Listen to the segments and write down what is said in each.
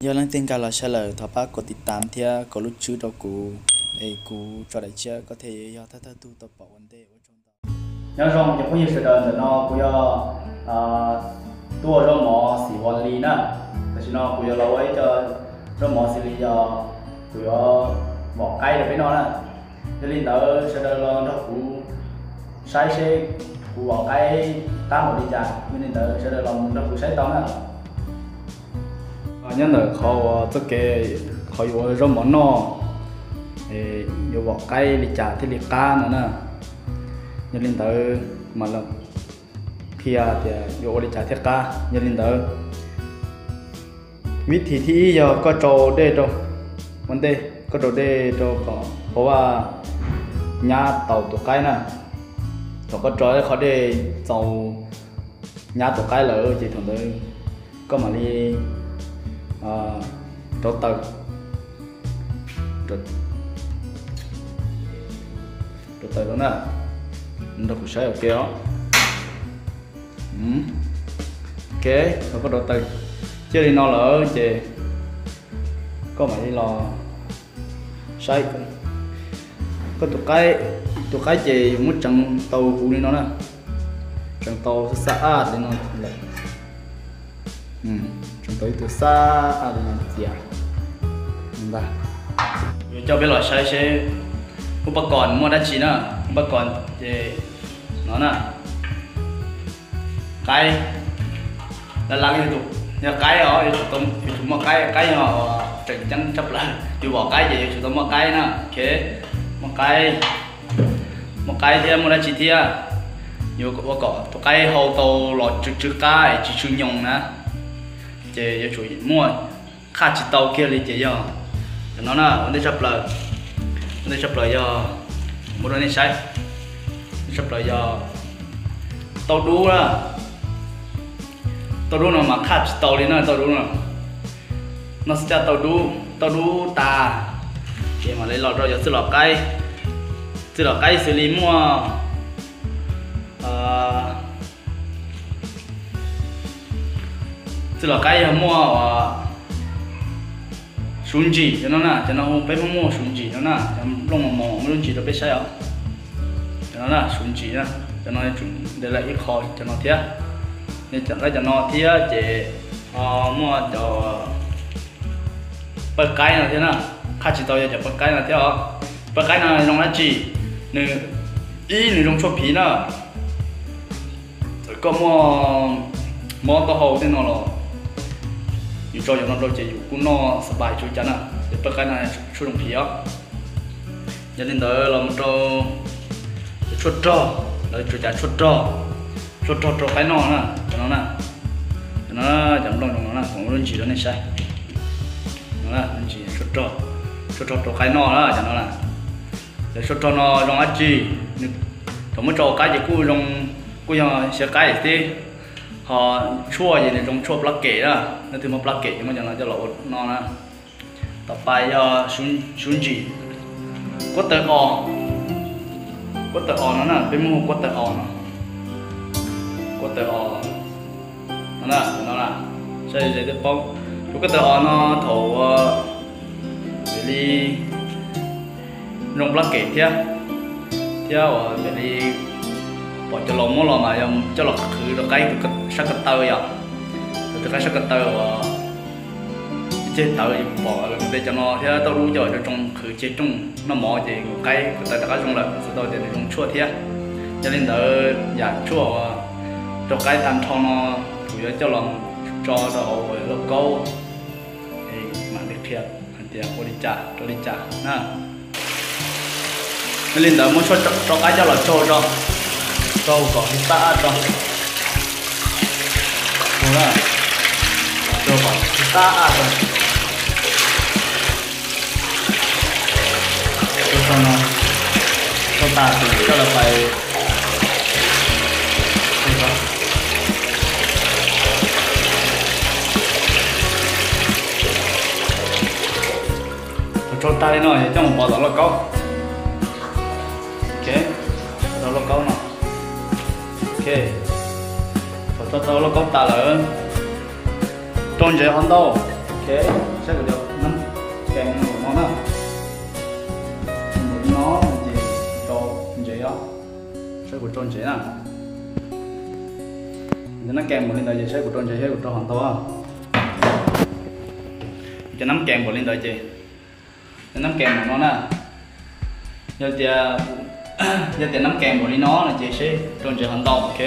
Yog leej twg nkag los saib lawm thov pab kom tiv tam thiab kom lub tswb rau kuv, es kuv tso daim tshiab koj thiaj yog thawj thawj tug tau pom ua ntej ua tsaug ntau. Nyob zoo cov phooj ywg sawv daws, ntawm no kuv yog tuaj zaub mov xim vos li na. Tam sim no kuv yuav los ua ib co zaub mov xim li yog kuv yuav vom qaib rau peb noj na. Yog li ntawd sawv daws los nrog kuv saib seb kuv vom qaib qab npaum li cas. Yog li ntawd sawv daws los nrog kuv saib tau na. Nyob ntawm qhov uas txoj kev qhov yuav ua zaub mov noj, yuav vom qaib li cas thiaj li qab no na. Yog li ntawd mas los qhia tias yuav ua li cas thiaj qab. Yog li ntawd, vib thim thib ib yog koj rau dej rau ua ntej, koj rau dej rau kom qhov vaj nyab taus tus qaib na. Thaum koj rau qhov dej txaus nyab tus qaib lawm ces thaum ntawd koj mam li rau taws, rau taws rau na, nrog kuv saib ua ke os. Ok, thaum koj rau taws ciaj li no lawm ces koj mam li los saib koj tus qaib. Tus qaib ces yus muab tseev tau huv li no na, tseev tau xab xab ab li no lawm, tseev tau ib tug xab ab li no txias ntag. Yuav coj peb los saib seb hub pab kos muaj dab tsi na. Hub pab kos ces no na, qaib, laj laj yog qaib os, yuav tsum muaj qaib, qaib yog tseem ceeb tshaj plaws, yus vom qaib ces yuav tsum tau muaj qaib na. Ok, muaj qaib, muaj qaib thiab muaj dab tsi thiab, yuav ua kom tus qaib hau tau los tsw tsw qab es tsis tsw nyoos na, ces yuav tsum muaj qhaj tsis tau kiag li ces yog cov no na. Ua ntej tshaj plaws, ua ntej tshaj plaws yog, muab rau nej saib, ua ntej tshaj plaws yog tauj dub na. Tauj dub no mas qhaj tsis tau li na, tauj dub no. Noj xab caj tauj dub, tauj dub tas ces mam li los rau cov txwj los qaib. Txwj los qaib xws li muaj, txwj los qaib yog muaj suv ntsim cov no na, cov no peb muab muaj suv ntsim no na, cov nplooj mos mos muaj lub ntsis rau peb saib os. Cov no na suv ntsim na, cov no yuav tsum ntes lawm ib qho cov no thiab. Cov no thiab ces muaj cov pawj qaib no thiab na, qhaj tsis tau yog cov pawj qaib no thiab os. Pawj qaib no zoo dab tsi? Nws, ib, nws zoo tshuaj phiv na. Txawm koj muaj mob taub hau tej no los yus tso cov no rau ces yus kuj noj xab pais tsis ua cas na. Ces pawj qaib no tshuaj zoo phiv os. Yog li ntawd los mus rau tshuaj rog, lawv tsuas cas tshuaj rog, tshuaj rog rau qaib noj na, cov no na. Cov no, cov nplooj zoo no na, kuv muab lub ntsis rau nej saib. Tshuaj rog, tshuaj rog rau qaib noj na cov no na. Cov tshuaj rog no zoo dab tsi? Thaum muab tso ua qaib ces kuj zoo, kuj yog siab qaib xwb. Ho tshuaj ces nws zoo tshuaj plab kem na, leej twg muaj plab kem ces muab cov no coj los ua noj na. Tom pais yog suv ntsim, kuab taw os, kuab taw os no na, peb muab hu kuab taw os no, kuab taw os no na, no na, saib ze twb paub. Tus kuab taw os no thaum ua li zoo plab kem thiab, thiab ua li pom cov laus muab los mas yog coj los qhwv rau qaib sab ko taw yom, rau tus qaib sab ko taw uas ceg tawv, pom npe cov no thiab tauj dub coj los tsoo qhwv ceg rooj noj mov ces qaib ko taw rov qab zoo lawm, txhais tau tias nws zoo tshuaj thiab. Yog li ntawd yam tshuaj rau qaib tag nrho no kuv yuav coj los tso rau hauv lauj kaub, mam li qhia hais tias ua li cas rau li cas na. Yog li ntawd muab tshuaj rau qaib coj los tsaug tso, tsaug kom tib tab ab tso, tsaug kom tib tab ab tso. Tsaug no, tsaug tas ces coj los pais thaum tsaug tag li no es coj mus pov tom lauj kaub. Ok, tau lauj kaub no. Ok, thaum tso tau lauj kaub tas lawm, rau ntsev qhov ntau, Ok, saib kuv cov nab kees no na. Npaum li no ces rau ntsev os. Saib kuv rau ntsev na. Cov nab kees npaum li ntawd ces saib kuv rau ntsev thiab kuv rau hauv ntau. Cov nab kees npaum li ntawd ces, cov nab kees npaum no na. Yog tias, yog tias nab kees npaum li no no ces seb rau ntsev hauv ntau, ok.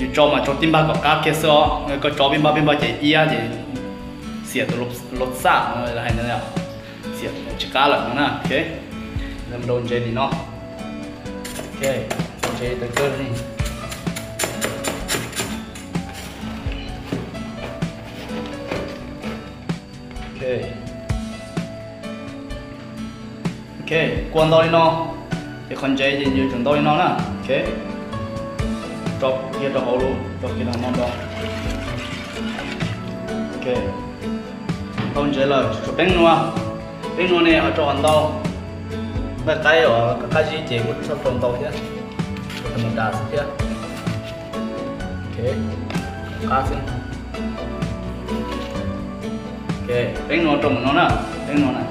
Yus tso mas tso tib npag kom qab kiag xwb os. Koj tso pib npag pib npag ces iab ces xiam tus lub xaj no hais ntawd, xiam tsis qab lawm no na, ok. Rau ntsev li no, ok, ntsev tawv kawg li. Ok, ok, kua ntau li no, ces qhov ntsev ces yuav tsum ntau li no na, ok. Rau kiag rau hauv lub, rau kiag rau hauv no rau. Ok, tau ntsev lawm, tshuav peeb nua. Peeb nua ne ho rau hauv ntau. Nqaij qaib uas qab zib ces kuj txhob rau ntau thiab, rau tau mus das xwb thiab. Ok, qab xwb. Ok, peeb nua rau mus no na, peeb nua na,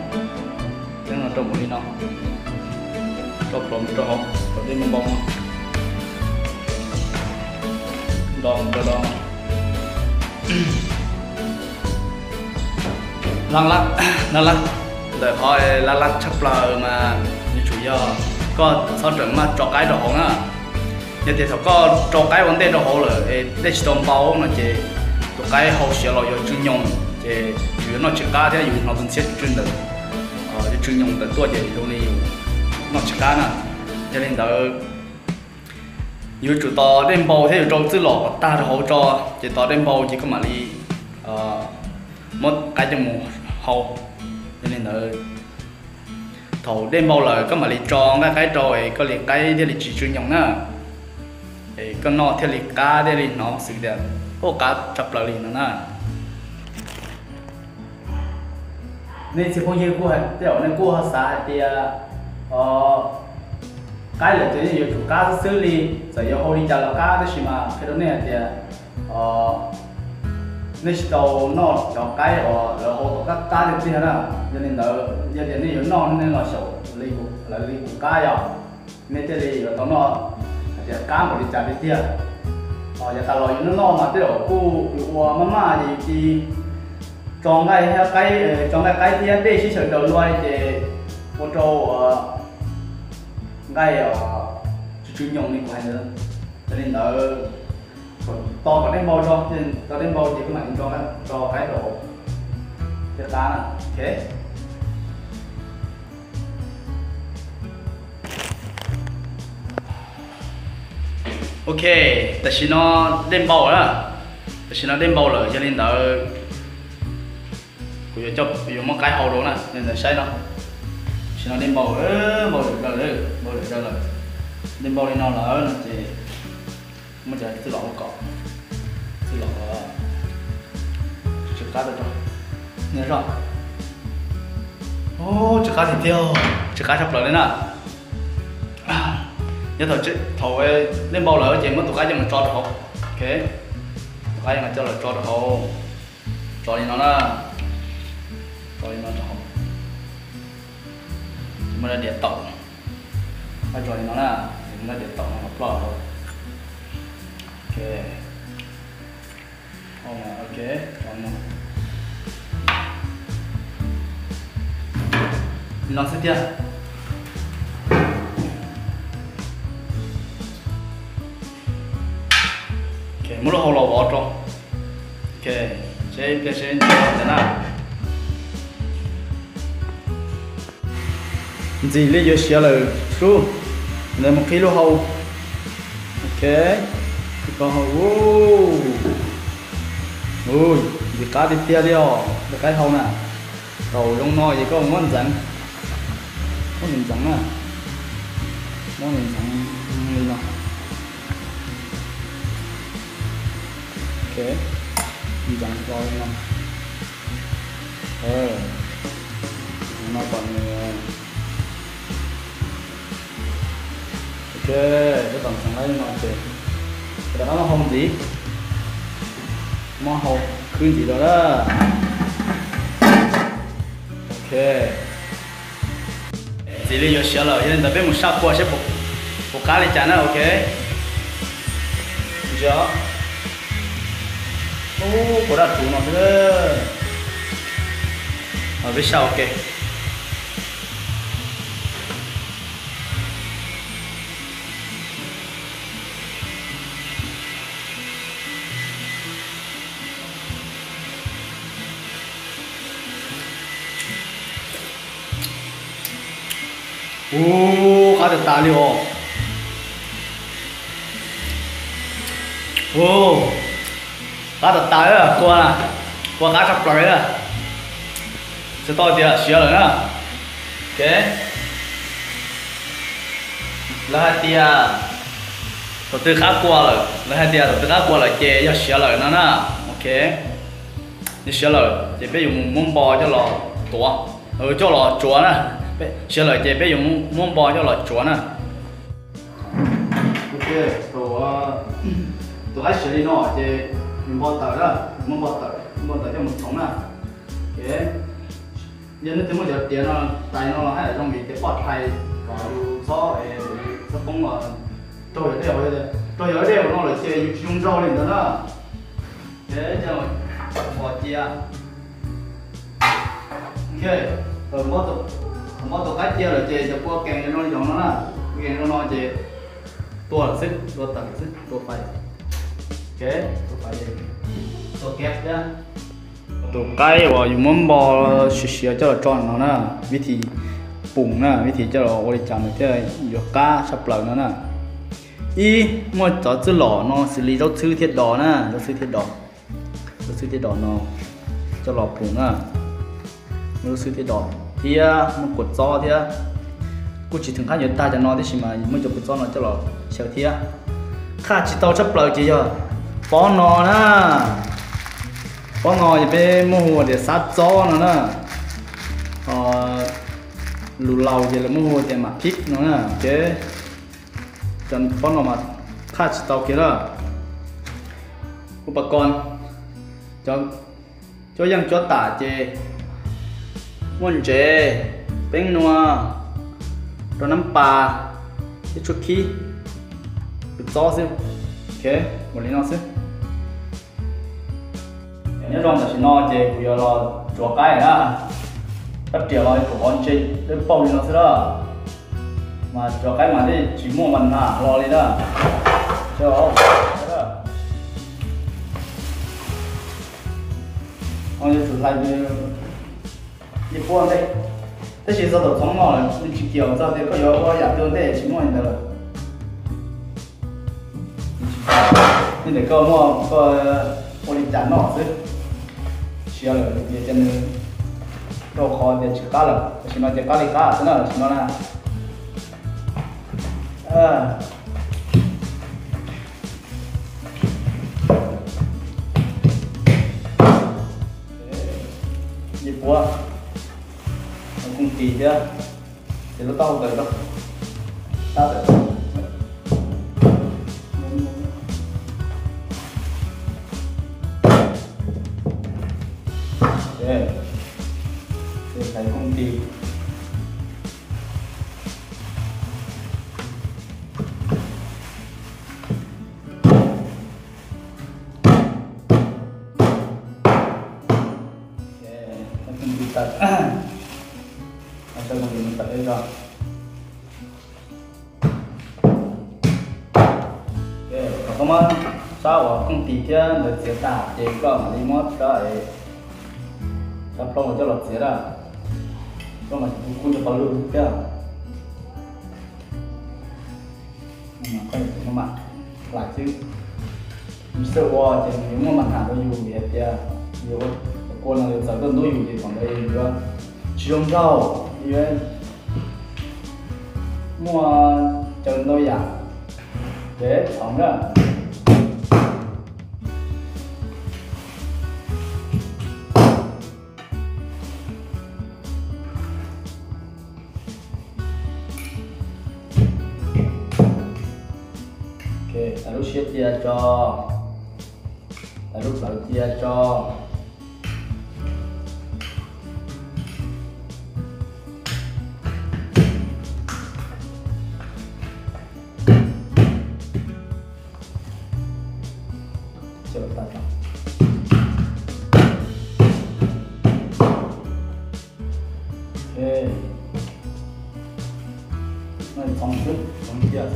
peeb nua rau mus li no, rau plhuav mus rau hauv, plhuav dej npau no, do mus rau do. Laj laj, laj laj, ntawm qhov laj laj tshaj plaws mas yuav tsum yog koj txhob rawm maj tso qaib rau hauv na. Yog tias thaum koj rau qaib ua ntej rau hauv lawm es dej tsis tau npau no ces tus qaib hau siav los yuav tsw nyoos, ces yus yuav noj tsis qab thiab yus hnov tus ntxhiab tsw ntawm, yuav tsw nyoos ntawm tuaj ces zoo li yus noj tsis qab na. Yog li ntawd yuav tsum tos dej npau thiab yuav rau txwj lom kom tag rau hauv tso, ces tos dej npau ces koj mam li muab qaib coj mus hau. Yog li ntawd thaum dej npau lawm koj mam li tso nqaij qaib rau es koj li qaib thiaj li tsis tsw nyoos na, es koj noj thiaj li qab thiaj li hnov xwm tias ua qab tshaj plaws li no na. Nej txiv phooj ywg kuj hais, tej zaum nej kuj ho xav hais tias qaib lawm ces yeej yuav tsum qab xwb xwb li, txawm yuav hau li cas los qab, tab sis mas qhia rau nej hais tias nej tsis tau noj cov qaib uas lawv hau tau qab qab tiag tiag na. Yog li ntawd yog tias nej yuav noj nej los xyaum lawv li kuv qab yog nej thiaj li yuav tau noj hais tias qab npaum li cas tiag tiag. Yav tas los yus noj noj mas tej zaum kuj yus ua maj maj ces yus cia tso nqaij thiab qaib, tso nqaij qaib thiab dej sib xyaw daws luaj ces ua rau nqaij tsw tsw nyoos li kuv hais ntawd. Yog li ntawd, tos kom dej npau tso, tau dej npau ces koj mam li tso qaib rau hauv thiab qab na. Ok, ok, tam sim no dej npau lawm, tam sim no dej npau lawm, yog li ntawd kuv yuav coj, yuav muab qaib hau rau na, yog li ntawd saib no. Tam sim no dej npau, npau lawm, npau lawm, npau lawm, dej npau li no lawm no ces muab cov txwj lom ua kom, txwj lom, tsw qab rau, nej saib. Tsw qab tiag tiag, tsw qab tshaj plaws li na. Yog thaum, thaum dej npau lawm ces muab tus qaib coj mus tso rau hauv. Ok, tus qaib coj los tso rau hauv, tso li no na, tso li no rau hauv. Ces muab daim diav taum, muab tso li no na, ces muab daim diav taum no los ploj hauv. Ok, ok, tso no. Li no xwb tiag. Ok, muab lub hau los vov rau. Ok, seb pliag seb ntxim ntawd na. Ntxim li yuav siav lawm sub, ntawd mus qhib lub hau. Ok, qhib hau. Ui, ntxim qab tiag tiag li os, tus qaib hau na. Thaum zoo no ces koj muab ntxeev, muab ntxeev ntxeev na, muab ntxeev ntxeev li no. Ok, ntxeev tso li no. No kom nws, ok, tab tom ntxeev li no ces rov qab muab hau ntxiv, muab hau khwb ntxiv rau na. Li yuav siav lawm, yog li ntawd peb mus saj kua seb puas qab li cas na, ok. Ntsia, ub, kua daj rhuv no xwb. Peb saj ua ke. Ub, qab tas tas li os. Ub, qab tas tas, kua, kua qab tshaj plaws li. Txhais tau tias siav lawm na. Ok. Lawv hais tias thaum twg qab kua lawm, lawv hais tias thaum twg qab kua lawm ces yog siav lawm no na. Ok. Yog siav lawm ces peb yuav mus muab npo coj los tuav, coj los tsuav na. Siav lawm ces peb yuav muab npo coj los tsuav na. Tus qaib siav li no ces yus npo tawm na, muab npo tawm, npo tawm coj mus txhoov na. Yog nej twb muaj cov tiav no, tais no los haj yam zoo vim tias poj rhais kom yus txhob, txhob poob los raug yog dej, raug yog dej no lawm ces yus tsis zoo nraug li ntawd na. Ces coj los cia. Ok, thaum npo tus qaib cia lawm ces cov kua kees zoo li no na, kua kees zoo no ces tua lawm xwb, tua tawm xwb, tua fais. Ok, tua fais, tua kiag thiab. Tus qaib uas yus muab npo siav siav coj los tso no na, vib thib pum na, vib thib coj los ua li cas nws thiaj yuav qab tshaj plaws no na. Ib, muaj cov txwj lom no xws li zaub txhwb thiab dos na, zaub txhwb thiab dos, zaub txhwb thiab dos no coj los pum na, muaj zaub txhwb thiab dos thiab muaj kua txob thiab. Kuj tsis tseem qab yuav tag cov no tab sis mas muaj cov kua txob no coj los xyaw thiab. Qhaj tsis tau tshaj plaws ces yog pob no na. Pob no ces peb muaj hu ua tias xab txob no na. Lus laus ces lawv muaj hu ua tias mam phib no na. Ces cov pob no mas qhaj tsis tau kiag lawm. Ub pas ko, cuab yeej cuab tam ces muaj ntsev, peeb nua, rau nab pas, thiab tshuaj khib, kua txob xwb. Ok, ua li no xwb. Nyob zoo tam sim no ces kuv yuav los tsuav qaib na. Rab riam los tsuav qhov ntse dawb paug li no xwb na. Mas tsuav qaib mas tej tsis muaj mas nag hlo li na. Yuav tsum hlais li puab ntej, tab sis txog thaum txhoov no lawm nws tsis kiam txog tias koj yuav ua yam twg ua ntej tsis muaj li ntawd lawm. Nyob ntawm koj muaj koj ua li cas noj xwb. Siav lawm ces nws rau qhov tias tsis qab lawm, tam sim no ces qab li qab xwb na, tam sim no na. Li puab, kooj tis thiab, ces lub taub hau tawm rau, tab tawm. Ces thaiv kooj tis. Kooj tis tawm, tso kooj tis tawm tso. Thaum koj muab sab uas kooj tis thiab ntawd txiav tag ces koj mam li muab sab, sab plaub coj los txiav na. Koj mam kuj nrog qhov lug thiab. Koj mam hlais xwb. Nws xav ua ces nws yuav muaj mas nag rau yus vim hais tias yus ua kua no yuav txawv tuaj ntub yus ces thaum ntawd yus yuav tsis zoo nraug, yuav muaj cawv ntau yam. Ces txhoov na. Thaij lub siab cia tso, thaij lub plawv cia tso. Txhoov,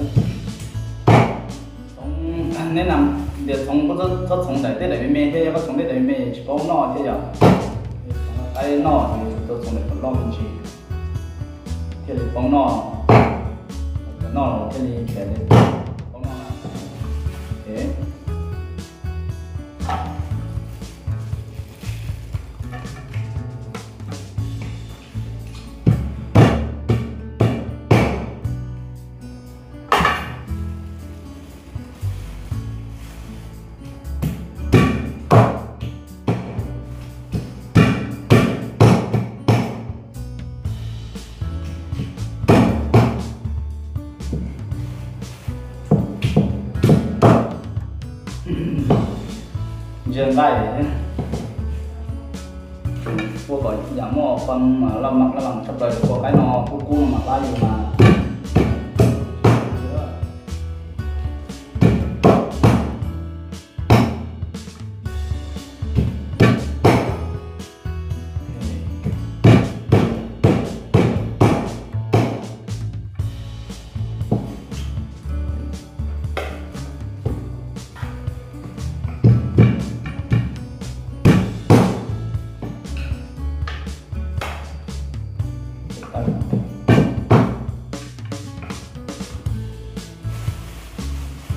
neb na, tias txhoov koj txhob txhoov daim tej daim me me thiab, yog koj txhoov tej daim me me tsis paub noj thiab yom. Txhoov qaib noj ces tsuas tau txhoov daim pom loj me ntsis thiaj li paub noj. Cov noj los thiaj li pem li paub noj na. Ntsia nqaij, ua kom yam muaj pa laj mam laj mam tshaj plaws, ua qaib no kub kub no mas qab yus mas.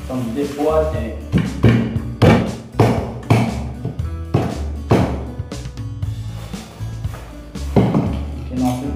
Tau mus dej puab ces li no xwb.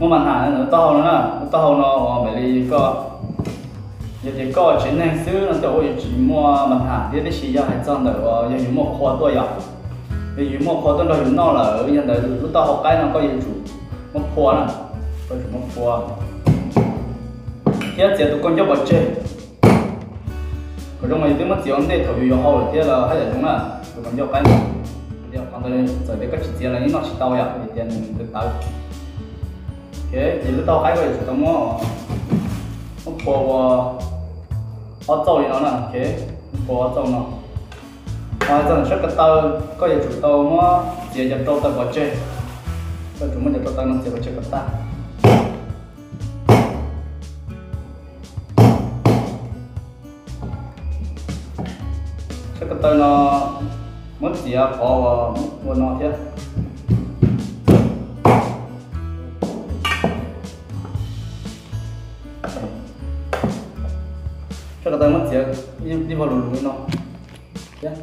Muaj mas ham lub taub hau no na, lub taub hau no uas mam li koj, yog tias koj tsev neeg xwb no tej zaum yuav tsis muaj mas ham thiab, tab sis yog hais txog ntawm uas yog yus muaj qhua tuaj yom, yog yus muaj qhua tuaj nrog yus noj lawm, yog ntawd lub taub hau qaib no koj yuav tsum muab phua na, koj tsum muab phua thiab txiav tus koj ncauj pov tseg. Kom zoo mas yus twb muab txiav ua ntej thaum yus yuav hau lawm thiab los haj yam zoo na. Tus koj ncauj qaib no, qhov ntawd txawm tias koj tsis txiav los yeej noj tsis tau yom, vim tias nws tawv. Ces lub taub hau qaib koj yuav tsum tau muab, muab phua ua ob txauj li no na, muab phua ob txauj no. Ho hais txog sab ko taw, koj yuav tsum tau muab txiav cov rau taw pov tseg, koj tsum muab cov rau taw no txiav pov tseg kom tag. Sab ko taw no muab txiav qhov uas ua no thiab. Sab ko taw muab txiav ib vog lus lus li no thiab.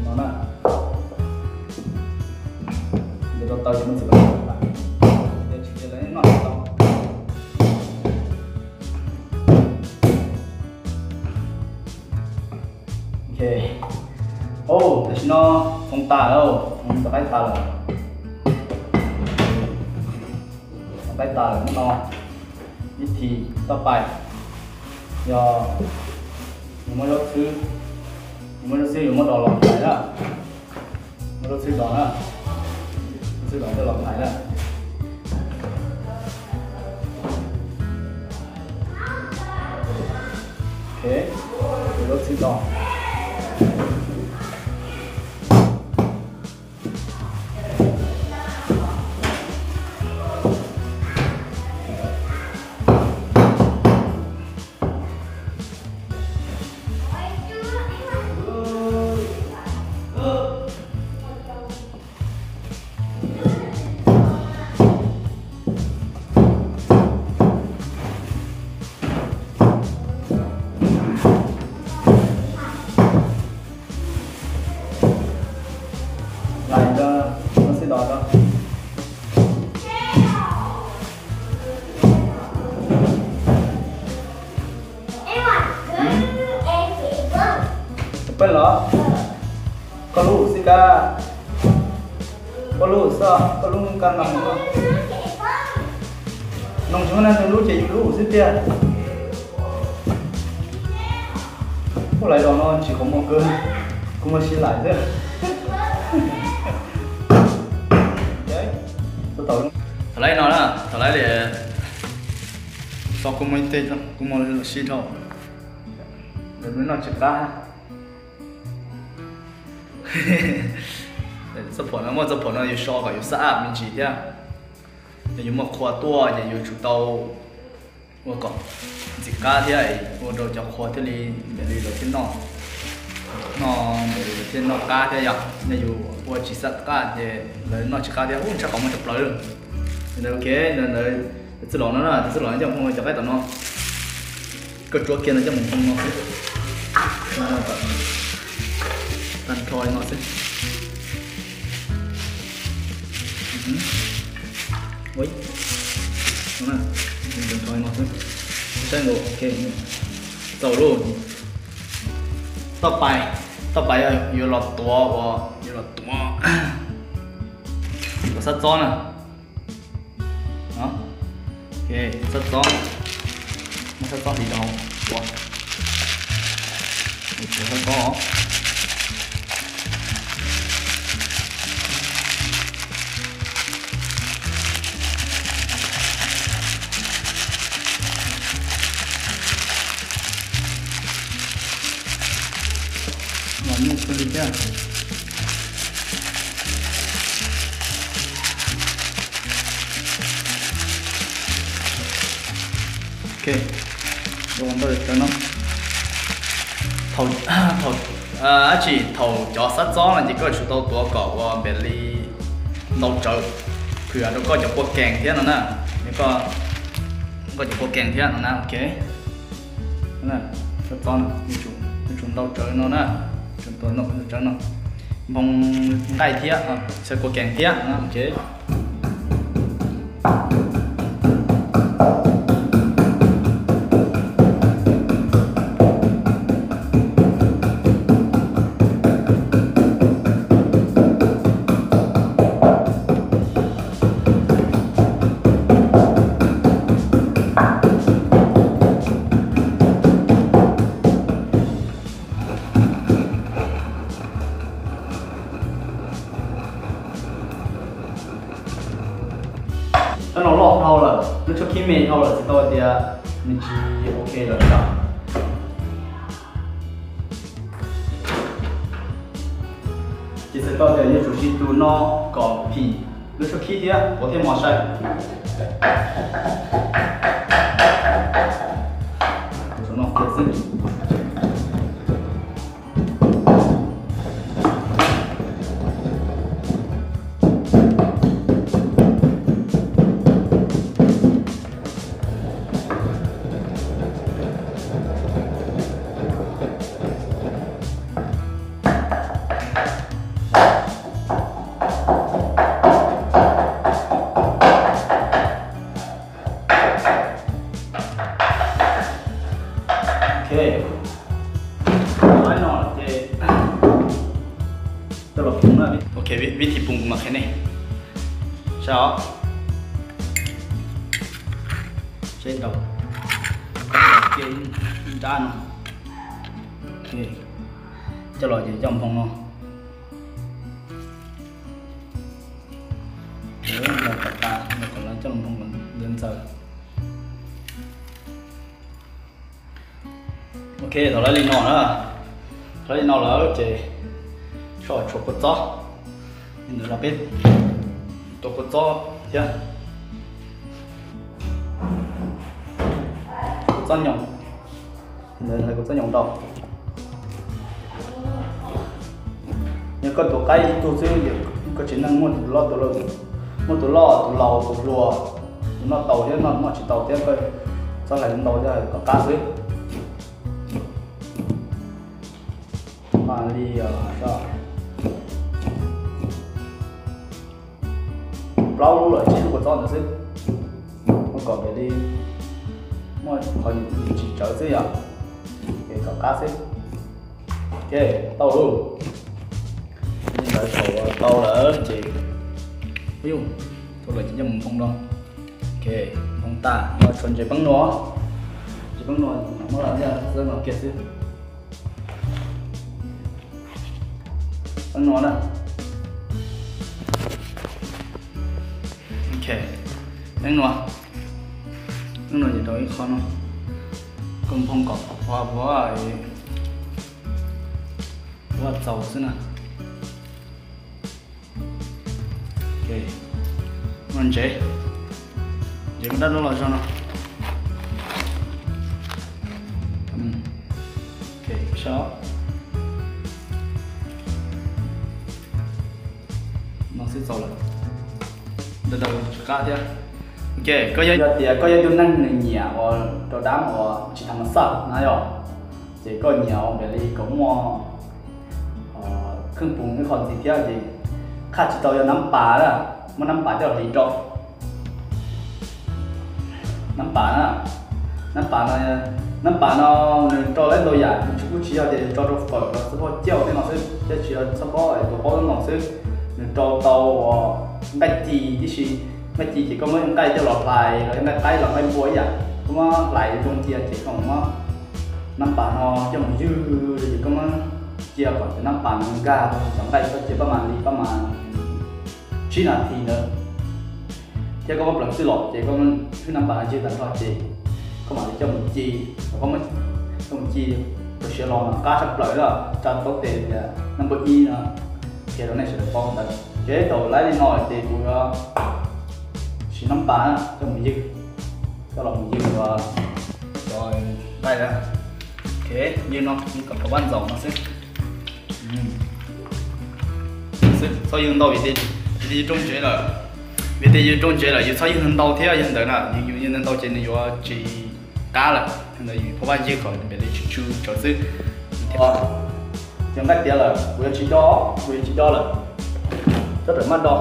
No na, ces rau taw ces muab txiav, tsis txiav los noj tsis tau. Ok, tam sim no txhoov tas lawm, txhoov cov qaib tas lawm, txhoov qaib tas lawm no. Ib thim toj pais, yog yus muaj zaub txhwb, yus muaj zaub txhwb yus muab dos los hlais na, muab zaub txhwb dos na, zaub txhwb dos coj los hlais na. Ok, zaub txhwb dos. Hlais rau, muab zaub txhwb dos rau. Peb los, koj lub xwb kab, koj lub xwb, koj lub kab no. Noog tsis muaj neeg twg lub ces yus lub xwb tiag. Ub, lais los no tsis qhov muag kawg, kuv muaj sib lais xwb. Thaum laiv no na, thaum laiv li, kuv muaj ib teg, kuv muaj lub sib dhau, lawv noj tsis qab. Txoj phuam no, muaj txoj phuam no yus so kom yus xab ab me ntsis thiab. Yog yus muaj qhua tuaj ces yus tsum tau ua kom ntxim qab thiab, ua rau cov qhua thiaj li npaum li lawv thiaj noj, noj npaum li lawv thiaj noj qab thiab yom. Yog yus ua tsis xab qab ces lawv noj tsis qab thiab. Ub, ntshai qhov muag tshaj plaws li. Ntawd ok, ntawd txwj laus no na, txwj laus coj mus cov qaib tom no. Koj tsuav kiag no coj mus nphoo no xwb. Tag nrho li no xwb. Ua ib, no na, tag nrho li no xwb. Saib nkaus, ok, txaus lauj. Toj pais, toj pais yog yuav los tuav uas, yuav los tuav, tuav xab txob na. Ok, xab txob, muab xab txob hliv rau hauv, tuav, tuav xab txob. Los nyuj kawg li thiab. Ok, ua ntau cov no. Thaum, thaum, dab tsi, thaum cov xab txob no ces koj tsum tau tuav kom ua npaum li ntau tsawv, phwm rau koj cov kua kees thiab no na. Koj, koj cov kua kees thiab no na, ok. Xab txob no, yuav tsum ntau tsawv no na, tsum tuav ntau tsawv no. Nphoo nqaij thiab, xyaw kua kees thiab no, ok. Lub no loj dhau lawm, lub tshuab khib me dhau lawm, txhais tau tias nws tsis ok lawm yom. Ces txhais tau tias yuav tsum siv tus no kom phim lub tshuab khib thiab, tuav thiaj mos sai. Tus no kiag xwb. Ok, no ces coj los phoov na. Ok, vib thib phoov kuv mam qhia nej. Saib os. Seb rau. Nrab no. Ok, coj los ces coj nphoo no. Los kom tas, los kom lawv coj los nphoo kom ntxaws ntxaws. Ok, thaum lawv li no na, thaum lawv li no lawm ces tshuav kua txob. Li ntawd los peb tuav kua txob thiab, kua txob nyoos. Ntawd hais kua txob nyoos rau. Yog koj tuav qaib ib tug xwb, koj tsev neeg muaj tus loj tus laus, muaj tus loj tus laus tus hluas, tus noj tau thiab noj tsis tau thiab, koj txhob hlais ntau thiab, kom qab xwb. Li plaub lub los tsib lub kua txob ntawd xwb, ua kom li muaj qhov tsis tsawv xwb yom, es kom qab xwb. Ok, tau lawm. Li ntawd thaum tau lawm ces, ub, tau lawm ces coj mus nphoo no. Ok, nphoo tas, tshuav ntsev peeb nua, ntsev peeb nua muab los xwb no kiag xwb. Peeb nua na. Ok, peeb nua, peeb nua ces rau ib qho no, koj nphoo kom pov pov, pov txaus xwb na. Ok, no ntsev, ntsev muab dab los zog no. Ok, no xwb txaus lawm, ntawd tsis qab thiab. Ok, koj yog tias koj yog ib tug neeg nws nyiam ua rau dab uas tsis tham mas xaj na yom, ces koj nyiam ua npaum li kom muaj kheej pum ib qho ntxiv thiab ces qhaj tsis tau yog nab pas na, muab nab pas coj los hliv rau. Nab pas na, nab pas no, nab pas no nws rau lawm ntau yam, nws tsis, kuj tsis yog tias yog tso rau fawm los txhob paub cauj tej no xwb, thiab tsis yog txhob paub tus paub ntoo xwb, nws rau tau uas nqaij ci tib si. Nqaij ci ces koj muab nqaij coj los hlais los yog nqaij qaib los nqaij npua ib yam, koj muab hlais zoo cia ces koj muab nab pas no coj mus ywg, ces koj muab cia kom cov nab pas no nkag cov nqaij, koj cia pab mas li pab mas tsib nas this ntawd, thiab koj muab pleev txwj los ces koj muab nab pas no ywg tag nrho ces koj mam li coj mus ci, koj muab coj mus ci rau siav los mas qab tshaj plaws lawm, tsa taub tes tias nab npawb ib no, qhia rau nej sawv daws paub ntawd. Ces thaum laib li no ces kuv yuav siv nab pas na coj mus ywg, coj los mus ywg cov nqaij. Ok, ywg no kom rau pab ntxaum no xwb. Txhob ywg ntau vim tias yus rau ntsev lawm, vim tias yus rau ntsev lawm yus txhob ywg ntau thiab, yog ntawd na, yus ywg ntau ces nws yuav tsis qab lawm, yog ntawd yus pab ywg kom npaum li tsw tsw tsawv xwb. Cov nqaij tiav lawm kuv yuav tsis do, kuv yuav tsis do lawm, txhob rawm maj do,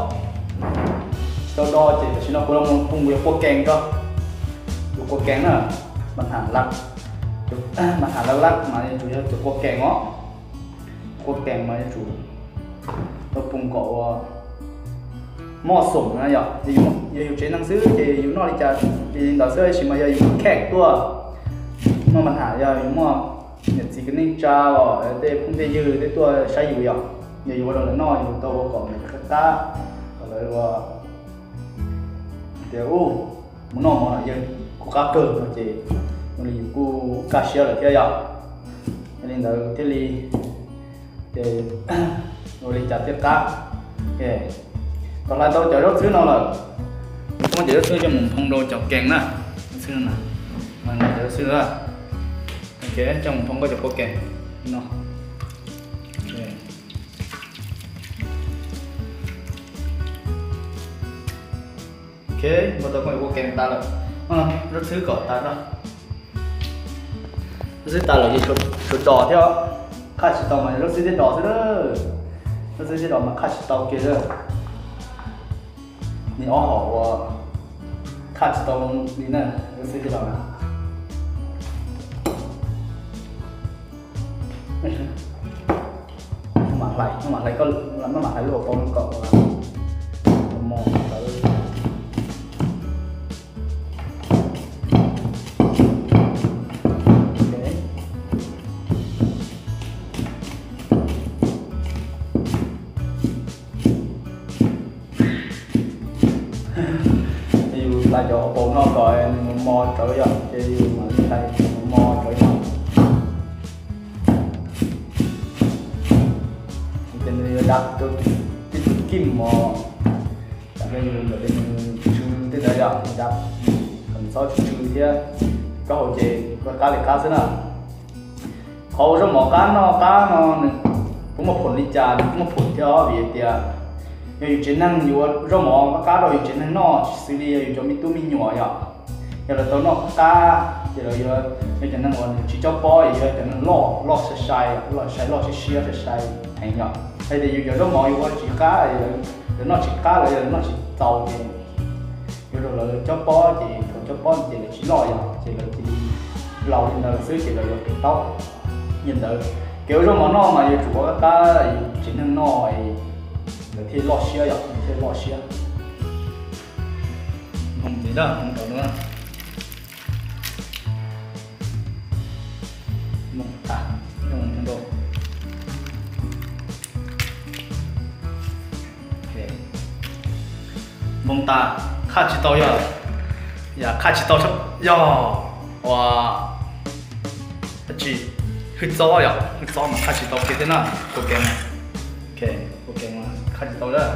tsis tau do ces tam sim no kuv los mus pum kuv yog kua kees rau, kuv kua kees na, mas tham laj, mas tham laj laj mas yog kuv yog cov kua kees os, kua kees mas yuav tsum tau pum kom ua moj xoom na yom, yog yus tsev neeg xwb ces yus noj li cas ces li ntawd xwb, tab sis mas yog yus kheem tuaj noj mas tham, yog yus muaj niam txiv kwv tij neej tsa los tej phooj tej ywg tej tuaj saib yus yom, yog yus ua rau lawv noj yus tau ua kom nws qab qab, kom lawv ua tias ub, mus noj mov no yog kuv qab kawg no ces ua li yus kuj kaj siab lawm thiab yom. Yog li ntawd thiaj li ces ua li cas thiaj qab. Tau hlais tau cov zaub txhwb no lawm, muab cov zaub txhwb coj mus nphoo rau cov kees na, zaub txhwb no, cov zaub txhwb na, coj mus nphoo koj cov kua kees no. Ok, nphoo tau koj cov kua kees tas lawm, zaub txhwb kom tas zog. Zaub txhwb tas lawm ces tshuav dos thiab, qhaj tsis tau mas zaub txhwb thiab dos xwb na. Zaub txhwb thiab dos mas qhaj tsis tau kiag lawm. Nws ob hom uas qhaj tsis tau li na, zaub txhwb thiab dos na. Mam hlais, mam hlais, koj mam hlais lub hauv paus no kom mos ntawd. Ces yus hlais cov hauv paus no kom nws mos mos rawv yom, ces yus mam li hlais mos mos rawv yom. Ces nws yuav dav rau tib tug kij mos, tam ntej yus ntawm tej nws tsw tej ntawd yom, dav kom nws txhob tsw tsw thiab. Koj haus ces koj qab li qab xwb na. Qhov ua zaub mov qab noj qab no nws kuj muaj phoom li cas, nws kuj muaj phoom thiab os, vim tias yog yus tsev neeg yus ua zaub mov qab qab rau yus tsev neeg noj tsis xws li yog yus cov me tub me nyuam yom. Yog lawv tau noj qab ces lawv yuav yog cov neeg uas nws tsis cob pob, yog cov neeg loj loj sai sai, loj sai loj siab siab sai sai heev yom. Hais tias yus cov zaub mov yus ua tsis qab, lawv noj tsis qab los yog lawv noj tsis txaus ces yuav rau lawv cob pob, ces thaum cob pob ces lawv tsis loj yom, ces lawv cia li laus li ntawd xwb ces lawv yuav pem taub. Yog ntawd Kev ua zaub mov noj mas yuav tsum ua qab qab, tsis neeg noj lawv thiaj loj siab yom, thiaj loj siab. Mus ntxiv na, mus rau na. Mus tas, mus rau. Mus tas, qhaj tsis tau yog, yog qhaj tsis tau yog ua tsis hwj txob yom, hwj txob mas qhaj tsis tau kiag thiab na. Ua ke, ua ke, qhaj tsis tau lawm.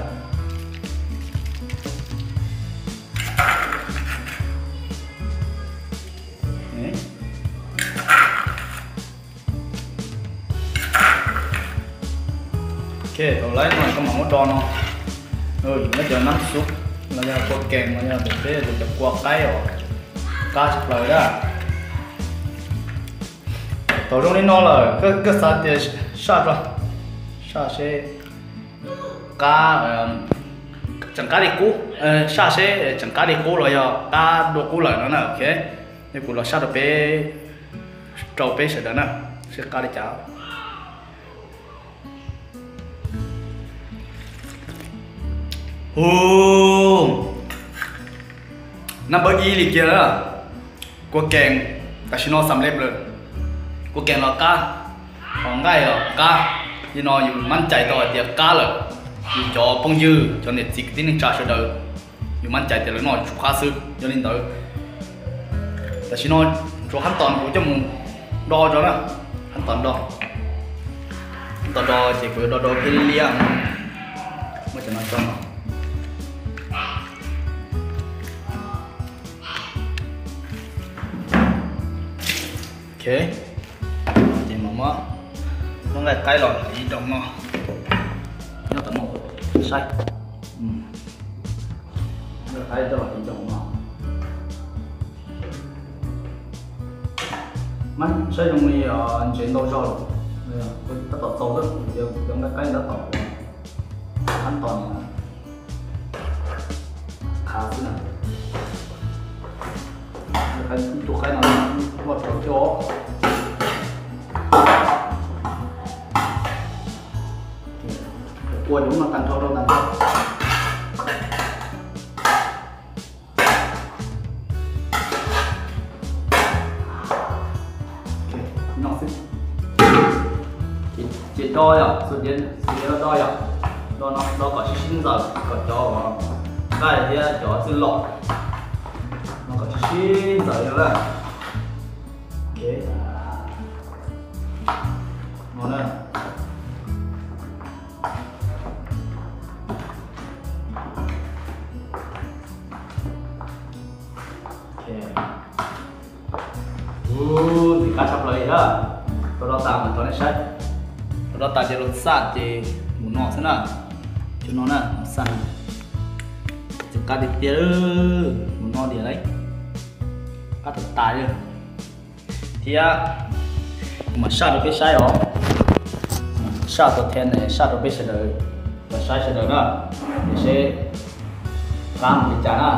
Ok, thaum lawv no koj mam muab do no, yuav muab cov nab xuv los yog kua kees los yog peb tus cov kua qaib os, qab tshaj plaws na. Thaum zoo li no lawm, koj xav tias saj, saj seb qab, tseem qab li qub, saj seb tseem qab li qub los yog qab dua qub lawm no na, ok. Nej kuv los saj rau peb, rau peb sawv daws na, seb qab li cas. Hu, number ib li kiag na. Kua kees, tam sim no xam lej lawm. Kua kees los qab, qhov nqaij los qab. Li no yus mab cais tau hais tias qab lawm. Yus cov phooj ywg, cov niam txiv kwv tij neej tsa sawv daws, yus mab cais tias lawv noj tsum qab xwb. Yog li ntawd, tam sim no tsuas khab tom kuv coj mus do tso na. Khab tom do, khab tom do ces kuv yuav do do thiab liab. Muab cov no coj no. Ok, ces mam muab lub nqaij qaib los ib doog no, nyob tom no saib. Nqaij qaib coj los ib doog no. Saib zoo li ntsev ntau zog lawm, tab tom txaus xwb, cov nqaij qaib tab tom, tab tom qhav xwb na. Tus qaib no muaj rau coj. Ua cov no tag nrho rau tag nrho. Ces do yom, xus diav do yom, do no do kom sib sib ntxaws kom cov nqaij thiab cov txwj lom no kom sib sib ntxaws no na. Ok, no na. Ok. Ntxim qab tshaj plaws li na. Rau do tas mas rau nej saib. Rau do tas ces rau xaj ces mus no xwb na. Cov no na, xaj na. Ntxim qab tiag tiag, mus no tiag lauj. Qab tas tas li. Thiab kuv mam saj rau peb saib os. Saj tau thiab ne, saj rau peb sawv daws, los saib sawv daws na, es seb qab mus li cas na.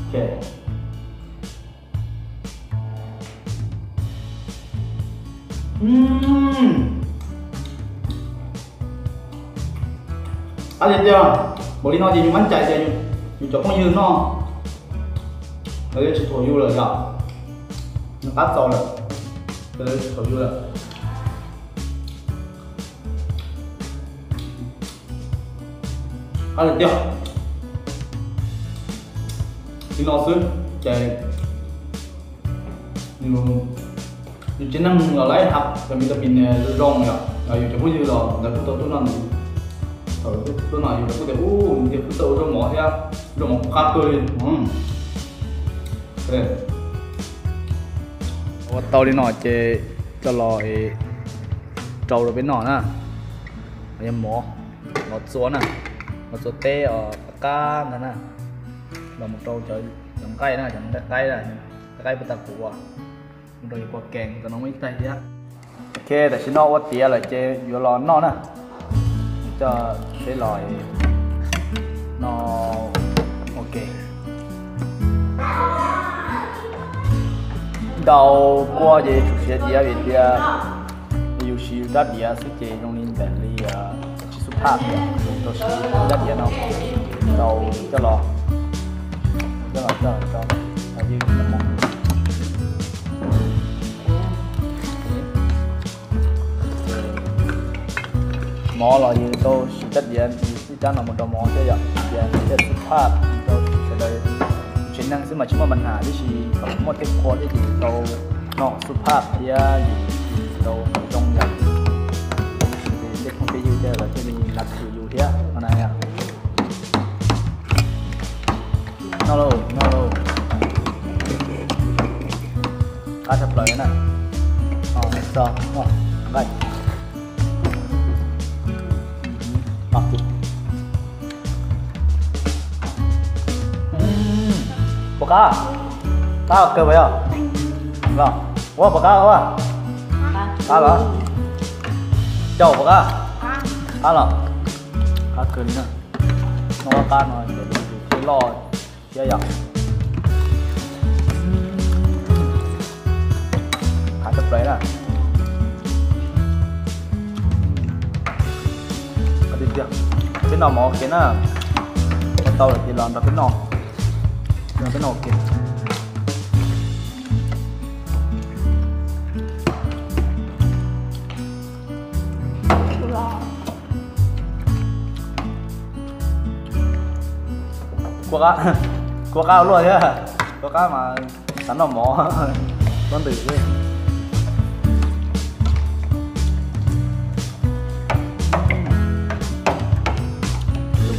Ok. Qab tiag tiag, npaum li no ces yus mab cais tias yus cov phooj ywg noj, lawv tsis thaum yus lawm yom, nws qab txaus lawm, lawv tsis thaum yus lawm. Qab tiag tiag, li no xwb ces yus tsev neeg los laib hab cov vitamin zoo zoo yom, yus cov phooj ywg los lawv kuj tau tuaj noj, thaum tuaj noj yus kuj tias ub, tias kuj tau ua zaub mov thiab, zaub mov kuj qab kawg li. Ua tau li no ces coj los rau rau peb noj na. Yog mov, mov txua na, mov txua teb os, qab qab ntag na. Los mus rau cov, cov nqaij na, cov nqaij qaib na, nqaij qaib puag ta kuv mus rau yus kua kees, tam no muaj ib taig thiab. Ok, tam sim no ua tiav lawm ces yuav los noj na. Coj peb los no. Ok. Tau kua ces tsum siav diav vim tias yus siv yus rab diav xwb ces zoo li ntawm li tsis xub phaj, yus tau siv rab diav no tau coj los, coj los, coj los, coj los ywg. Mov los yus tau siv rab diav, yus tib rab no mus rau mov thiab yom, tias thiaj xub phaj rau sawv daws. Tsev neeg xwb mas tsis muaj pas nham tib si, kom muaj tej qhua thiab ces yus tau noj xub phaj thiab yus tau zoo yom. Tej phooj tej ywg thiaj li lav khwm yus thiab no na. Noj lauj, noj lauj. Qab tshaj plaws na. Nqaij. Puas qab? Qab kawg puas yog? Los, ua puas qab ua? Qab los? Caum puas qab? Qab los? Qab kawg li na. Noj qab no ces loj thiab yom. Qab tshaj plaws na. Qab tiag tiag. Peb noj mov ua ke na. Ua tau lawm ces los nrog peb noj. Nrog peb noj ua ke. Kua qab, kua qab ua luaj thiab, kua qab mas xav noj mov, kua ntws xwb.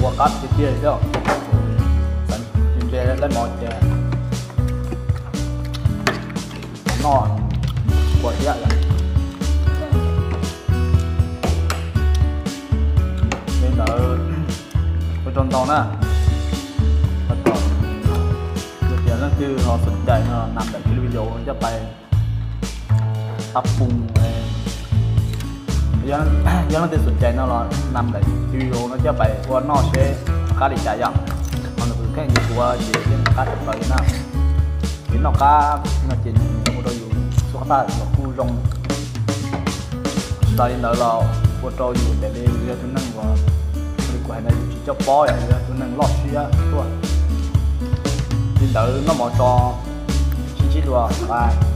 Kua qab tiag tiag thiab, ntshe laib mov ces noj kua thiab. Li ntawd, ua tsaug ntau na. Yog tias leej twg ho xom cai no nam daim video coj pais tab pung, yog leej twg xom cai no los nam daim video no coj pais ua noj seb qab li cas yom. Ho nws kuv kheej kuv ua ces yeej qab tshaj plaws li na. Kev noj qab no ces nws ua rau yus xub qab los kuj zoo. Tsis tas li ntawd los ua rau yus raws li yus yog tus neeg uas, li kuv hais ntawd yus tsis coj pob, yus yog tus neeg loj siab tuaj. Li ntawd noj mov tso, sib ntsib dua, bye.